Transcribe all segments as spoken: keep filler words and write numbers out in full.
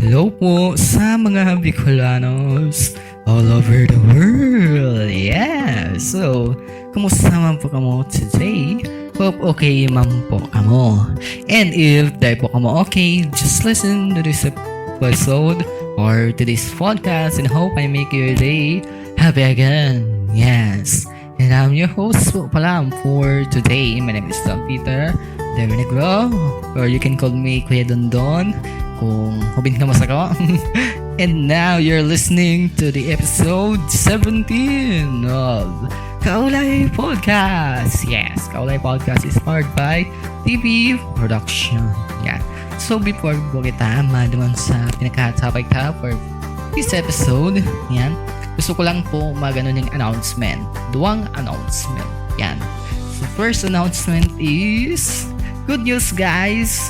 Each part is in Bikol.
Hello po sa mga Bicolanos all over the world. Yeah! So, kumusta man po kamo today? Hope okay man po kamo. And if di po kamo okay, just listen to this episode or to this podcast and hope I make your day happy again. Yes. And I'm your host po pala for today. My name is Don Peter Devinegro, or you can call me Kuya Dondon kung hubin ka masako. And now you're listening to the episode seventeen of Kaulay Podcast. Yes, Kaulay Podcast is powered by T V Production. Yan. So before po kita maduman sa pinakatapay ka for this episode, yan, gusto ko lang po magano ning announcement. Duwang announcement. Yan. So first announcement is, good news guys!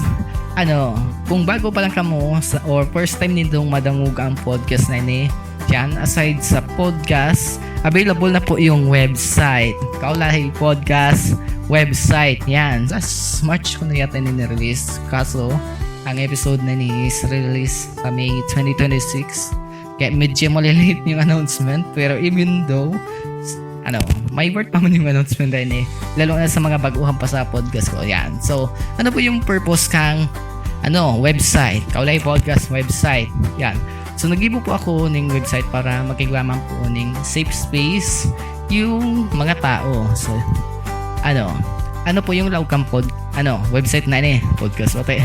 Ano, kung bago pa lang kamo sa, or first time nindong madangog ang podcast na ini, yan, aside sa podcast, available na po yung website. Kaulay Podcast website. Yan. Sa March ko na yata ini release. Kaso, ang episode na ini is release sa May twenty twenty-six. Kaya medyo malilate yung announcement. Pero even though, ano, may worth pa man yung announcement na ini. Lalo na sa mga baguhan pa sa podcast ko. Yan. So, ano po yung purpose kang, ano, website? Kaulay Podcast website. Yan. So, nagibo po ako ning website para makigwa man po ning safe space yung mga tao. So, ano, ano po yung laog kan pod, ano, website na ini, podcast, pati.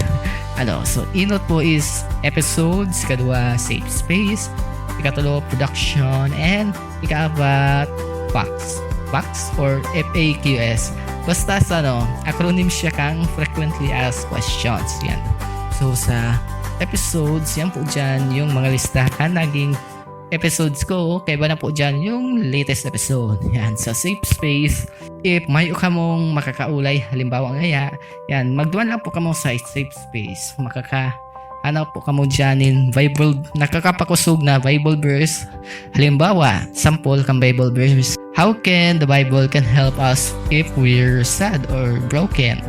Ano, so, inot po is episodes, ikadwa, safe space, ikatulo, production, and ikaapat, facts. Facts or F A Q S. Basta sa, ano, acronym siya kang frequently asked questions. Yan. So, sa episodes, yan po dyan yung mga lista kan naging episodes ko. Kaiba na po dyan yung latest episode. Yan, sa safe space. If mayo kamong makakaulay, halimbawa ngaya, yan, magduman lang po kamo sa safe space. Makaka-, ano po kamo dyan in Bible, nakakapakosog na Bible verse. Halimbawa, sample kang Bible verse. How can the Bible can help us if we're sad or broken?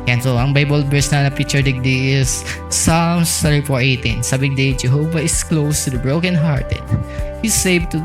Yan, so ang Bible verse na na-feature digdi is Psalms thirty-four eighteen. Sabi digdi, "Jehovah is close to the brokenhearted. He saved to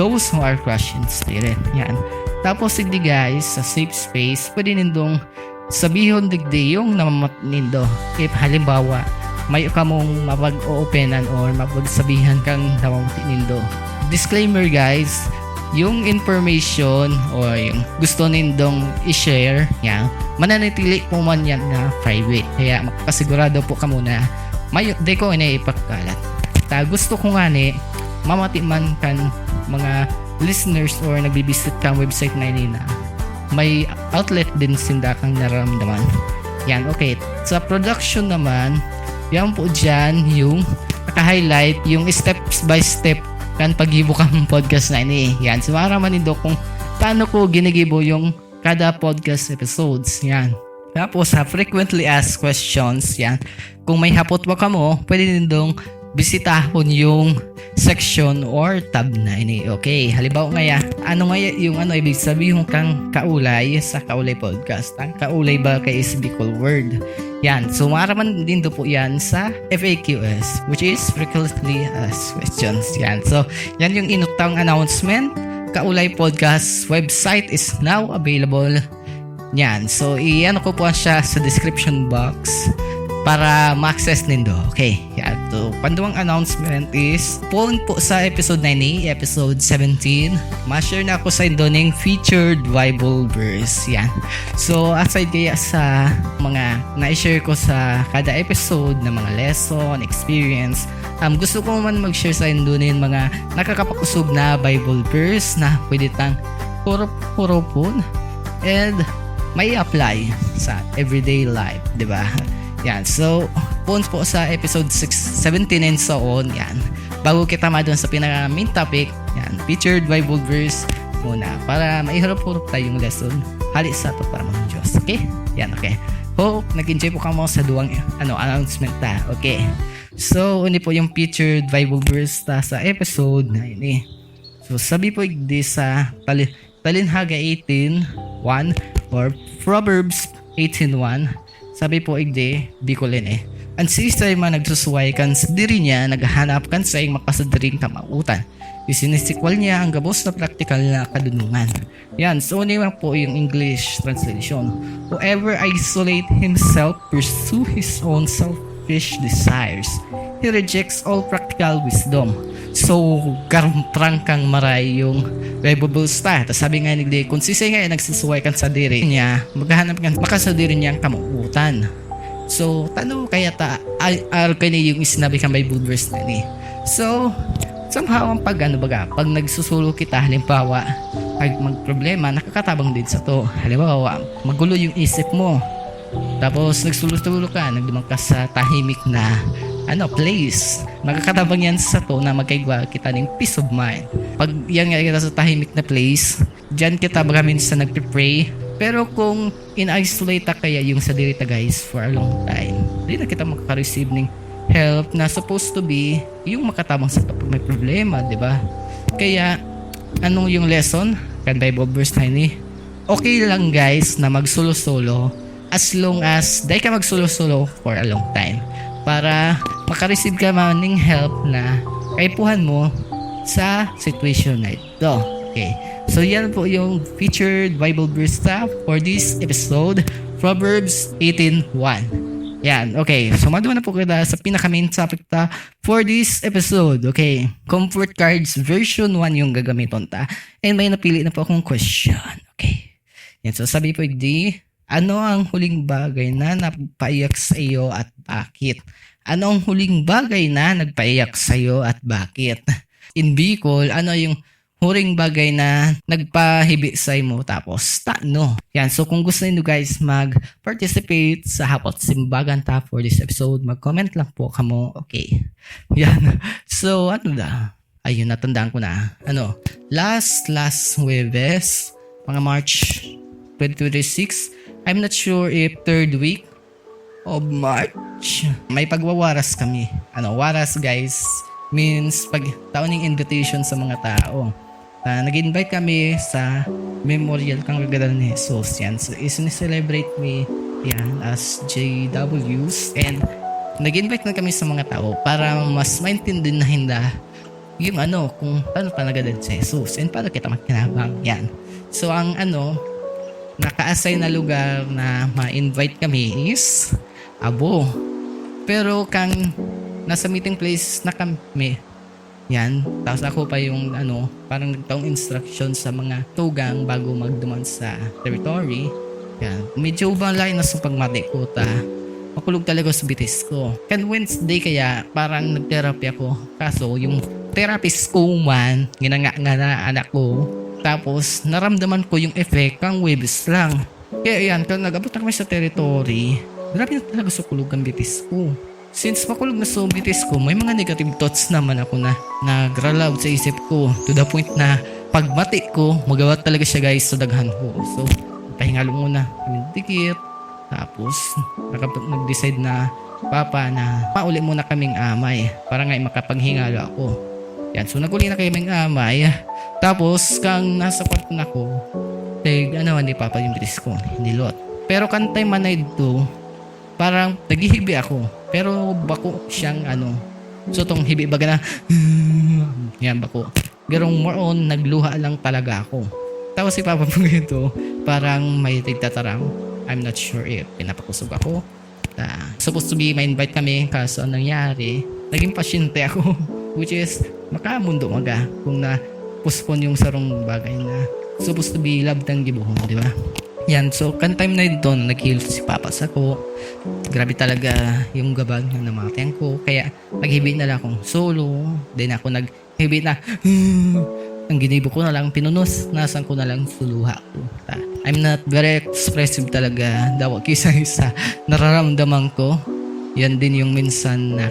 those who are crushed in spirit." Yan. Tapos, digdi guys, sa safe space, pwede nindong sabihon digdi yung namamati nindo. If halimbawa, mayo kamong mapag-oopenan or mapagsabihan kang namamati nindo. Disclaimer guys, yung information o yung gusto nindong i-share, yan, mananatili po man yan na private. Kaya makasigurado po kamo na mayo, di ko ini ipagkalat. Ta gusto ko ngani, mamati man kan mga listeners or nagbibisit kan website na ini na may outlet din sinda kang nararamdaman. Yan, okay. Sa production naman, yan po dyan yung naka-highlight, yung steps by step kan paggibo kan podcast na ini. Yan, so maaraman nindo kung paano ko ginigibo yung kada podcast episodes. Yan. Tapos sa frequently asked questions, yan. Kung may hapot ba kamo, pwede nindong bisitahon yung section or tab na ini. Okay, halimbawa ngaya, ano ngaya yung ano ibig sabihin kang kaulay sa Kaulay Podcast? Ang kaulay ba kay is Bicol word? Yan. So, maaraman nindo po yan sa F A Q S, which is frequently asked questions. Yan. So, yan yung inot tang announcement. Kaulay Podcast website is now available. Yan. So, i-ano ko po siya sa description box para ma-access nindo. Okay. Yan. So, panduwang announcement is, poon po sa episode na ini, episode seventeen, ma-share na ako saindo ning featured Bible verse. Yan. So, aside kaya sa mga na-share ko sa kada episode na mga lesson, experience, um, gusto ko man mag-share saindo nin mga nakakapakosog na Bible verse na pwede tang hurup-hurupon and may apply sa everyday life, di ba? Yan. So, poon po sa episode six, seventeen and so on, yan. Bago kita madun sa pinaka main topic, yan, featured Bible verse muna para maihurup-hurup tayong lesson hali sa pagparamang Diyos. Okay? Yan, okay. Hope nag-enjoy po kamo sa duwang, ano, announcement ta. Okay. So, ini po yung featured Bible verse ta sa episode na ini. So, sabi po digdi sa Tali-, Talinhaga eighteen one or Proverbs eighteen one, Sabi po igdi, Bicolin eh. An siisay man nagsusuway kan sadiri niya, naghahanap kan saing makasadiring kamawotan. Isinisikwal niya ang gabos na praktikal na kadunungan. Yan, so ini man po yung English translation. Whoever isolate himself pursue his own selfish desires. He rejects all practical wisdom. So, garong trangkang maray yung Bible verse ta. Tapos sabi nga ni Glenn, kung sisay nga yung nagsusuway kan sadiri niya, maghahanap nga makasadiri niyang kamuutan. So, tano kaya ta, ay, ar kani yung sinabi kan Bible verse na ni. So, somehow, ang pag, ano baga, pag nagsusulo kita, halimbawa, pag magproblema, nakakatabang din sa to. Halimbawa, magulo yung isip mo. Tapos, nagsulo-sulo ka, nagduman ka sa tahimik na, ano, place. Nakakatabang yan sa to na magkaigwa kita ng peace of mind. Pag yan nga kita sa tahimik na place, diyan kita baga minsan nagpe-pray. Pero kung in-isolate ta kaya yung sadiri ta, guys, for a long time, di na kita makaka-receive ng help na supposed to be yung makatabang sa pag may problema, di ba? Kaya, anong yung lesson kan Bible verse na ini? Okay lang, guys, na magsolo-solo as long as dai ka magsolo-solo for a long time para makareceive ka man ng help na kaipuhan mo sa situation na ito. Okay. So, yan po yung featured Bible verse ta for this episode, Proverbs eighteen one. Yan. Okay. So, maduwa na po kita sa pinaka-main topic ta for this episode. Okay. Comfort Cards version one yung gagamiton ta. And may napili na po akong question. Okay. Yan. So, sabi po, di, ano ang huling bagay na nagpaiyak sa iyo at bakit? Ano ang huling bagay na nagpaiyak sa iyo at bakit? In Bicol, ano yung huling bagay na nagpahibi sa imo tapos tano? Yan. So, kung gusto niyo, guys, mag-participate sa Hapot Simbagan ta for this episode, mag-comment lang po kamo. Okay. Yan. So, ano na? Ayun, natandaan ko na. Ano, last, last Huwebes, mga March twenty twenty-six, I'm not sure if third week of March, may pagwawaras kami. Ano, waras, guys, means pagtao ning invitation sa mga tao. Ah, nag-invite kami sa Memorial kan Kagadanan ni Jesus. Yan. So, isine-celebrate mi yan as J Ws. And nag-invite na kami sa mga tao para mas maintindihan na hinda yung ano, kung paano pa nagadan si Jesus and paano kita makinabang. Yan. So, ang ano, naka-assign na lugar na ma-invite kami is Abo. Pero kang nasa meeting place na kami, yan. Tapos ako pa yung ano, parang nagtaong instruction sa mga tugang bago magduman sa territory. Yan. Medyo malayo na sa pagmati ko ta. Makulog talaga sa bitis ko. Kan Wednesday kaya parang nag-therapy ako. Kaso yung therapist ko man, ginanga nga na anak ko. Tapos naramdaman ko yung effect kang Huwebes lang. Kaya yan, kan nag-abot na kami sa territory, grabe na talaga sa kulog ang bitis ko. Since makulog na sa bitis ko, may mga negative thoughts naman ako na nagralaw sa isip ko to the point na pagmati ko, magawa talaga siya, guys, sa daghan ko. So, pahingalong muna kami dikit. Tapos, nakap- nag-decide na papa na pauli muna kaming amay para nga makapaghingalo ako. Yan. So, nag-uli na kaming amay. Tapos, kang nasa kwarto na ako, tig, ano, ni papa yung bitis ko, nilot. Pero kan time man na ito, parang naghihibi ako. Pero bako siyang, ano, so tong hibi baga na, yan, bako. Pero more on, nagluha lang talaga ako. Tapos si papa po ganito, parang may tigtataram. I'm not sure if pinapakusog ako. Ta, supposed to be, ma-invite kami, kaso ang nangyari, naging pasyente ako. Which is, makamundo maga kung na-postpone yung sarong bagay na supposed to be love tang gibohon, di ba? Yan, so, kan time na yun, nag-heal si papa sa ko. Grabe talaga yung gabag na namatayan ko. Kaya, naghibi na lang akong solo. Then, ako naghibi na. Ang ginibo ko na lang, pinunos, nasan ko na lang suluha ko. Ta-, I'm not very expressive talaga. Dawa kisa sa nararamdaman ko. Yan din yung minsan na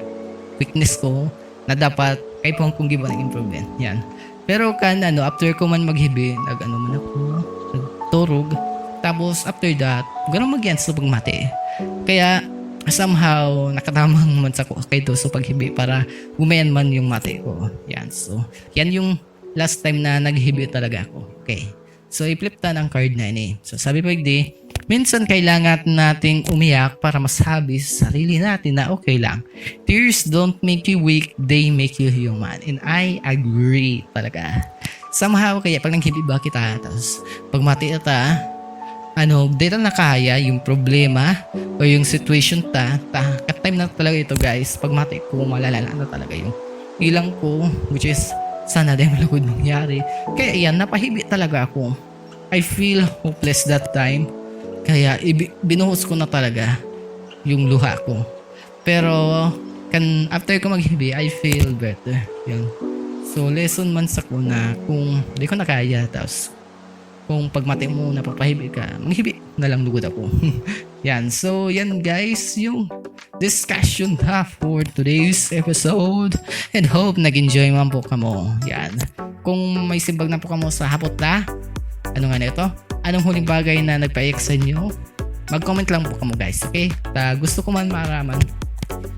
weakness ko na dapat kaipuhan kong gibo ng improvement. Yan. Pero kan ano, after ko man maghibi, nag-ano man ako, nagturog. Tapos after that, ganun mag-yan sa pagmati. Kaya somehow, nakatamang man sa ko kaito sa paghibi para gumayan man yung mati ko. Yan. So, yan yung last time na naghibi talaga ako. Okay. So, i-flip ta ng card na ini. So, sabi po, di, Minsan kailangan nating umiyak para masabi sa sarili natin na okay lang. Tears don't make you weak, they make you human. And I agree talaga. Somehow, kaya pag naghibi ba kita, tapos pag mati ta, ano, di ta nakaya yung problema o yung situation ta, ta, time na talaga ito, guys. Pag mati ko, malala na talaga yung ilang ko, which is, sana din malugod mangyari. Kaya yan, napahibi talaga ako. I feel hopeless that time. Kaya ibi- binuhos ko na talaga yung luha ko. Pero kan after ko maghibi, I feel better. Yan. So, lesson man sa ko na kung di ko na kaya, tapos kung pagmati mo, napapahibi ka, maghibi na lang lugod ako. Yan. So, yan guys, yung discussion ta for today's episode. And hope nag-enjoy man po kamo. Yan. Kung may simbag na po kamo sa hapot na, ano nga na ito? Anong huling bagay na nagpaiyak sa inyo? Mag-comment lang po kamo guys, okay? Ta, gusto ko man maraman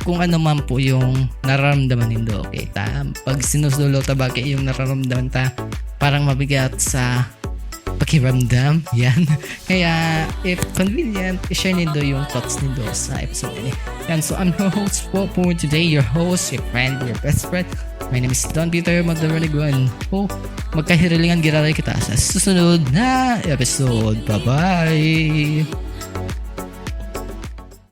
kung ano man po yung nararamdaman nindo, okay? Ta, pag sinusulo ta ba kay yung nararamdaman ta, parang mabigat sa pakiramdam. Yan. Kaya, if convenient, i-share nindo yung thoughts nindo sa episode ini. Yan. So, I'm your host for, for today, your host, your friend, your best friend. My name is Don Peter Magdalena Guan. Oh, magkahirilingan giraray kita sa susunod na episode. Bye-bye!